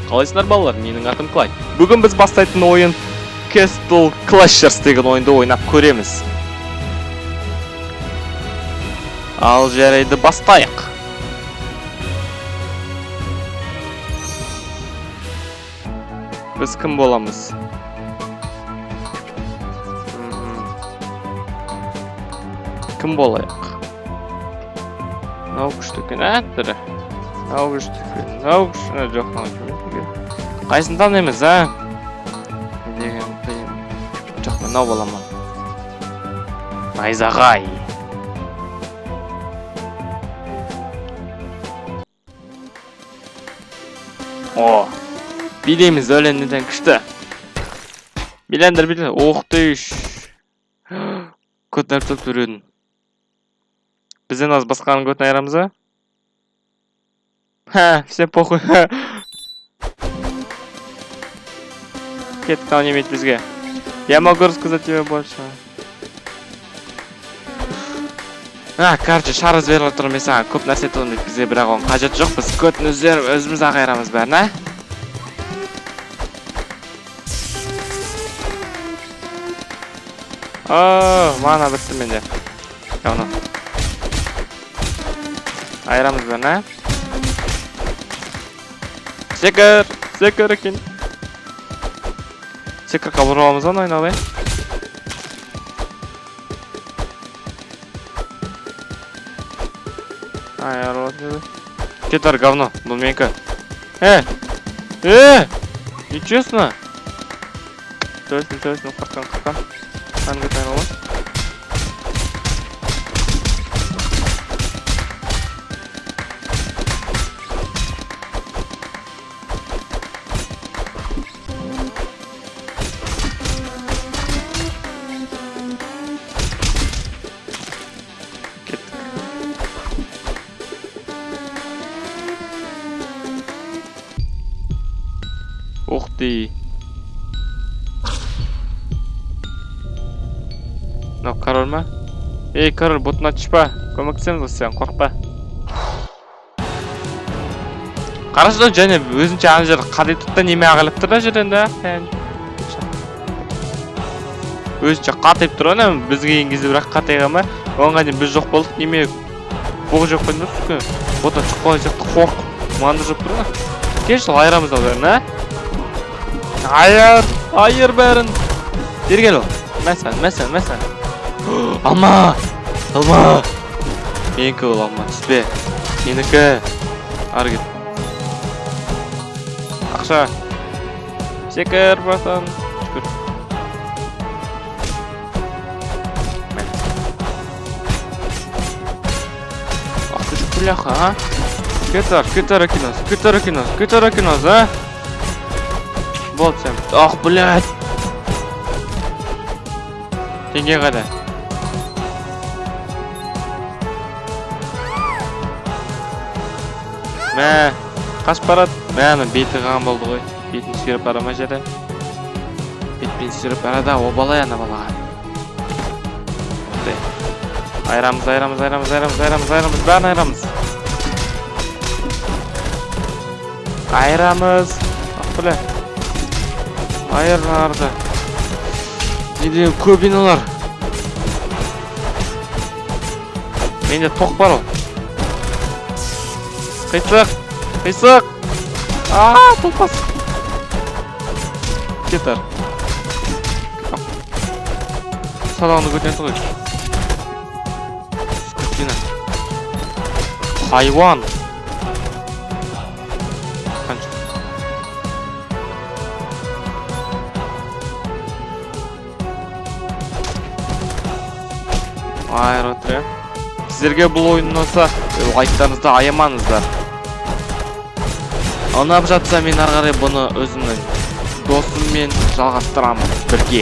Қалайсыңдар балалар, менің атым Клай. Бүгін біз бастайтын ойын Castle Clashers деген ойынды ойнап көреміз. Ал жарайды, бастайық. Біз кім боламыз? Кім болайық? Мынау күшті екен, ә, түрі. Мынау күшті екен, мынау күшті, жоқ, мынау күшті екен. Қайсысын таңдаймыз, а? Не деген қиын. Жоқ, мынау боламын. Найзағай. О, билейміз, өлеңнен күшті. Билеңдер, билеңдер. Ох ты ж. Көтін ұрып біреудің. Бізден аз басқаның көтін айырамыз, а? Ха, всем похуй. Кеттік, мынау неме бізге. Я могу рассказать тебе больше. А, короче, шар жіберіп тұр, мен саған көп нәрсе айтамын дейді бізге, бірақ оның қажеті жоқ, біз көтін өзіміз ақ айырамыз бәрін, а? О, мана бітті менде. Говно. Айырамыз бәрін, а? Секір, секір екен. Секір қабыл аламыз оны айналайын. Кет ар, говно, бұл менікі. Нечестно. Төбесін, төбесін, қырқан, қырқан. Қанға айналайын. Ух ты. Мынау король ма? Ей, король, бұтына түспа. Көмектесеміз ғой сен, қорықпа. Қарашы, және өзінше ана жерде қадиып тұр да, неме ағылып тұр да жерден да. Өзінше қатайып тұр ана, бізге келген кезде бірақ қатайған ба? Оған дейін біз жоқ болдық, неме боқ жеп қойдым да, сука. Бұтына түсіп қалған сияқты қорқып, маңды жеп тұр да. Келші, айырамыз ал бәрін, а? Айыр, айыр бәрін. Бері кел ол. Мәсән, мәсән, мәсән. Алма, алма. Менікі ол алма, түспе. Менікі. Ары кет. Ақша. Секір, братан. Шүкір. Ах ты ж бляха, а? Кетар, кетар кинос, кетар кинос, кетар кинос, а? Вот всем. Ах, блядь. Теңге қайда? Мә, қашып барады. Мә, ана беті қан болды ғой. Бетін сүйреп бара ма жері? Бетпен сүйреп барады, обалай ана балаға. Айырамыз, айырамыз, айырамыз, айырамыз, айырамыз, айырамыз, бәрін айырамыз. Айырамыз. Ах, бля. Айырларды. Не деген көп иналар. Менде тоқ бар ол. Қисық, қисық. Аа, толпас. Кет ар. Садағыңды көтерді ғой. Скотина. Хайуан. Қанша? Айыр отыр, ә? Сіздерге бұл ойын ұнаса, лайктарыңызды аямаңыздар. Ұнап жатса, мен ары қарай бұны өзімнің досыммен жалғастырамын бірге.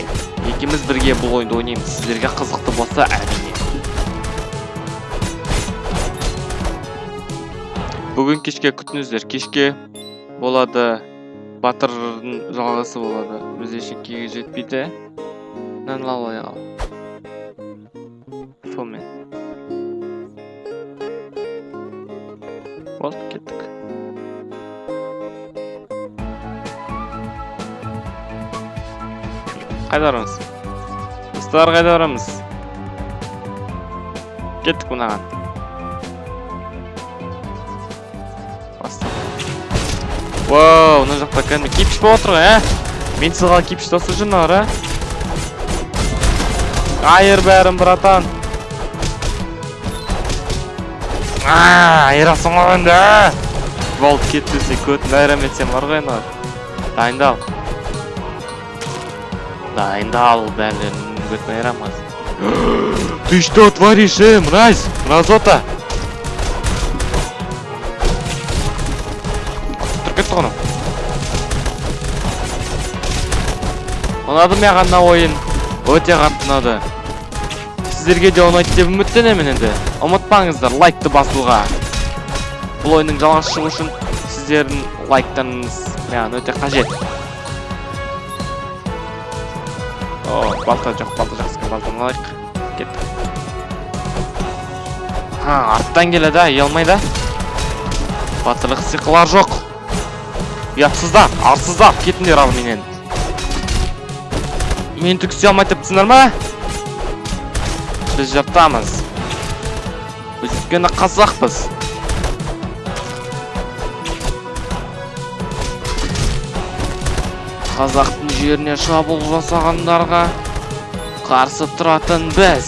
Екеуміз бірге бұл ойынды ойнаймыз. Сіздерге қызықты болса, әрине. Бүгін кешке күтіңіздер. Кешке болады. Батырдың жалғасы болады. Бізде ештеңеге жетпейді. Мынаны алайық ал. Сонымен. Болды, кеттік. Қайда барамыз? Достар, қайда барамыз? Кеттік мынаған. Бастық. Вау, мына жақта кәдімгі кипиш болып отыр ғой, ә? Мен сызған кипиш тасып жүр мыналар, ә? Айыр бәрін, братан. Айырасың ғой енді, ә? Болды, кет десе, көтін айырам етсем бар ғой енді. Дайындал. Дайындал, бәрін көтін айырам қазір. Ты что творишь, мразь? Мразота! Тұрып кетті ғой анау. Ұнады маған мына ойын. Өте қатты ұнады. Сіздерге де ұнайды деп үміттенемін енді. Ұмытпаңыздар лайкты басуға. Бұл ойынның жалғасы шығу үшін сіздердің лайктарыңыз маған өте қажет. О, балта жоқ, балта жақсы екен, балтаны алайық. Кеттік. Ха, арттан келеді, а, ұялмайды. Батырлық сиқылар жоқ. Ұятсыздар, арсыздар, кетіңдер ал менен. Мен түк істей алмайды деп тұрсыңдар ма? Біз жыртамыз. Біз өйткені қазақпыз. Қазақтың жеріне шабуыл жасағандарға қарсы тұратын біз.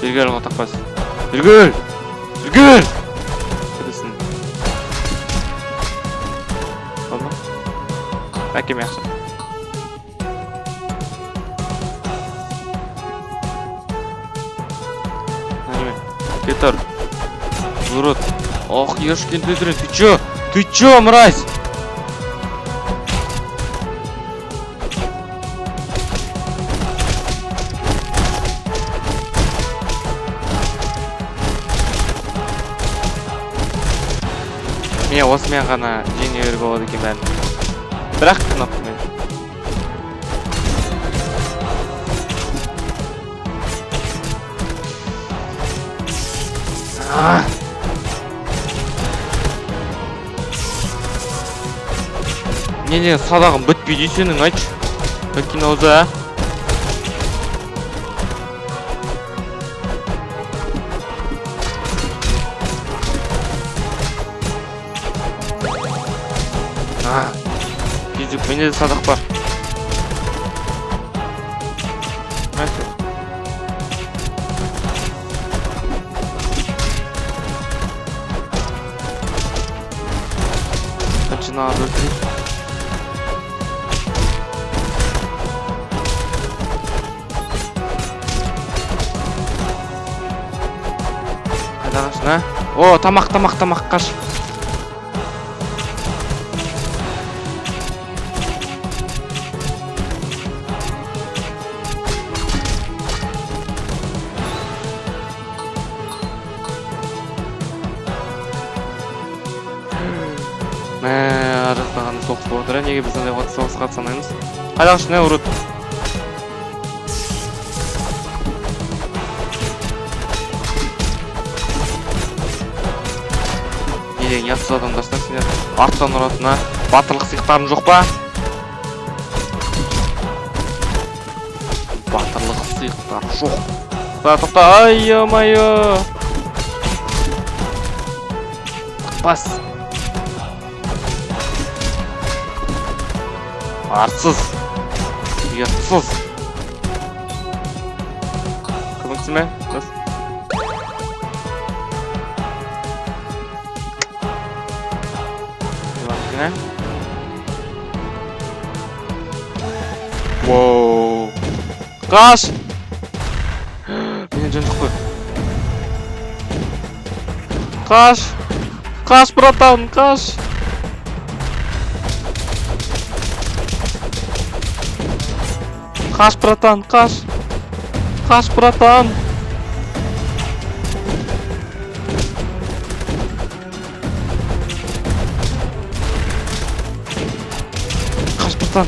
Бергел, отақпас. Бергел! Бергел! Кіресің. Болды ма? Әкем яқшы. Неме? Кетір. Урод. Ох, ешкин ты, ты чё? Ты чё, мразь? Міне осымен ғана жеңе беруге болады екен бәрін. Бірақ кнопкамен. Не деген садағың бітпейді сенің, айтшы. Өткен аузы, а? Кезек, менде де садақ бар. Мәсе. Бірінші мынаны өлтірейік. Қайда қашын, а? О, тамақ, тамақ, тамақ, қаш. Мә, ар жақта қандай соғыс болып жатыр, ә? Неге біз андай соғысқа қатыса алмаймыз? Қайда қаштың, ә, урод? Не деген ұятсыз адамдарсыңдар сендер? Арттан ұратын, а? Батырлық сиықтарың жоқ па? Батырлық сиықтар жоқ. Тоқта, тоқта, ай, ё-моё! Бас. Арсыз. Ұятсыз. Көмектесме? Дос. Воу. Қаш! Менен жан жоқ қой. Қаш! Қаш, братан, қаш! Қаш, братан, қаш! Қаш, братан! Қаш, братан!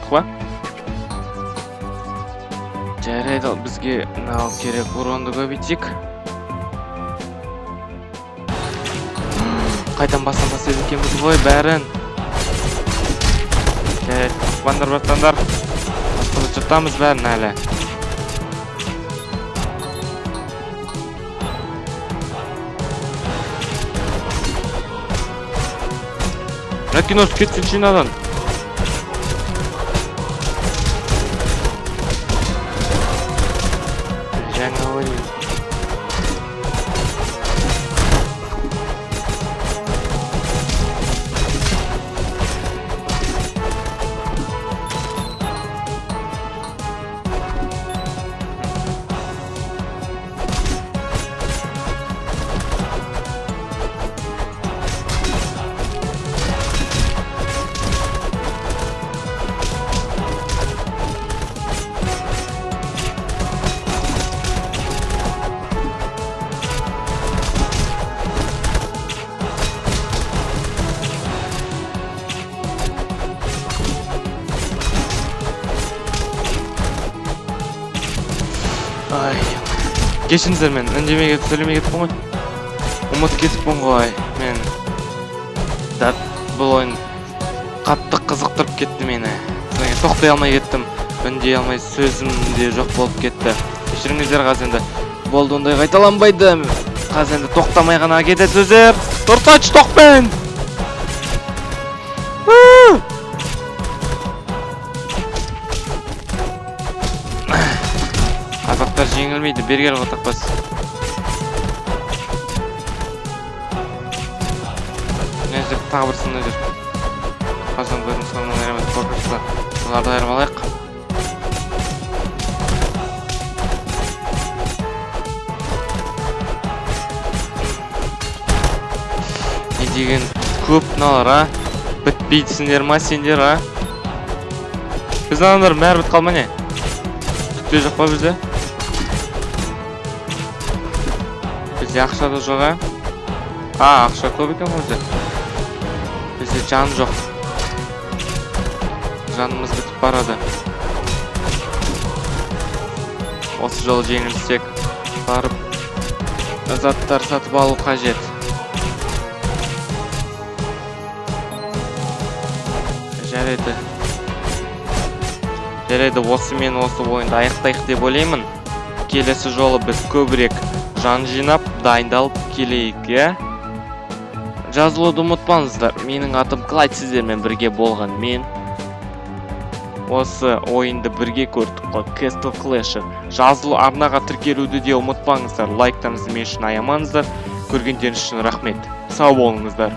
Алдық па? Жарайды, ал бізге мынау керек, уронды көбейтейік. Қайдан бастан бастайды екенбіз ғой бәрін. Жарайды, қоспаңдар, братандар. Басқызып жатамыз бәрін әлі. Мына киносы кетсінші мынадан. Жаңа ойын. Ай, кешіріңіздер, мен үндемей кетіп, сөйлемей кетіппін ғой. Ұмытып кетіппін ғой. Мен да бұл ойын қатты қызықтырып кетті мені. Содан кейін тоқтай алмай кеттім. Үндей алмай сөзім де жоқ болып кетті. Кешіріңіздер, қазір енді болды, ондай қайталанбайды. Қазір енді тоқтамай ғана кетеді сөздер. Тұрсайшы тоқпен! Қазақтар жеңілмейді, бері кел қотақбас. Мына жерде тағы бір сынды жүр. Қазан көрініс қылман айырмас қорқынышты. Оларды айырып алайық. Не деген көп мыналар, а? Бітпейсіңдер ма сендер, а? Біздің адамдар бәрі бітіп қалма не? Түк те жоқ па бізде? Бізде ақша да жоқ, а? А, ақша көп екен ғой бізде. Бізде жан жоқ. Жанымыз бітіп барады. Осы жолы жеңілсек, барып заттар сатып алу қажет. Жарайды. Жарайды, осымен осы ойынды аяқтайық деп ойлаймын. Келесі жолы біз көбірек жан жинап, дайындалып келейік, иә? Жазылуды ұмытпаңыздар. Менің атым Клайд, сіздермен бірге болған мен. Осы ойынды бірге көрдік қой, Castle Clasher. Жазылу арнаға тіркелуді де ұмытпаңыздар. Лайктарыңызды мен үшін аямаңыздар. Көргендеріңіз үшін рахмет. Сау болыңыздар.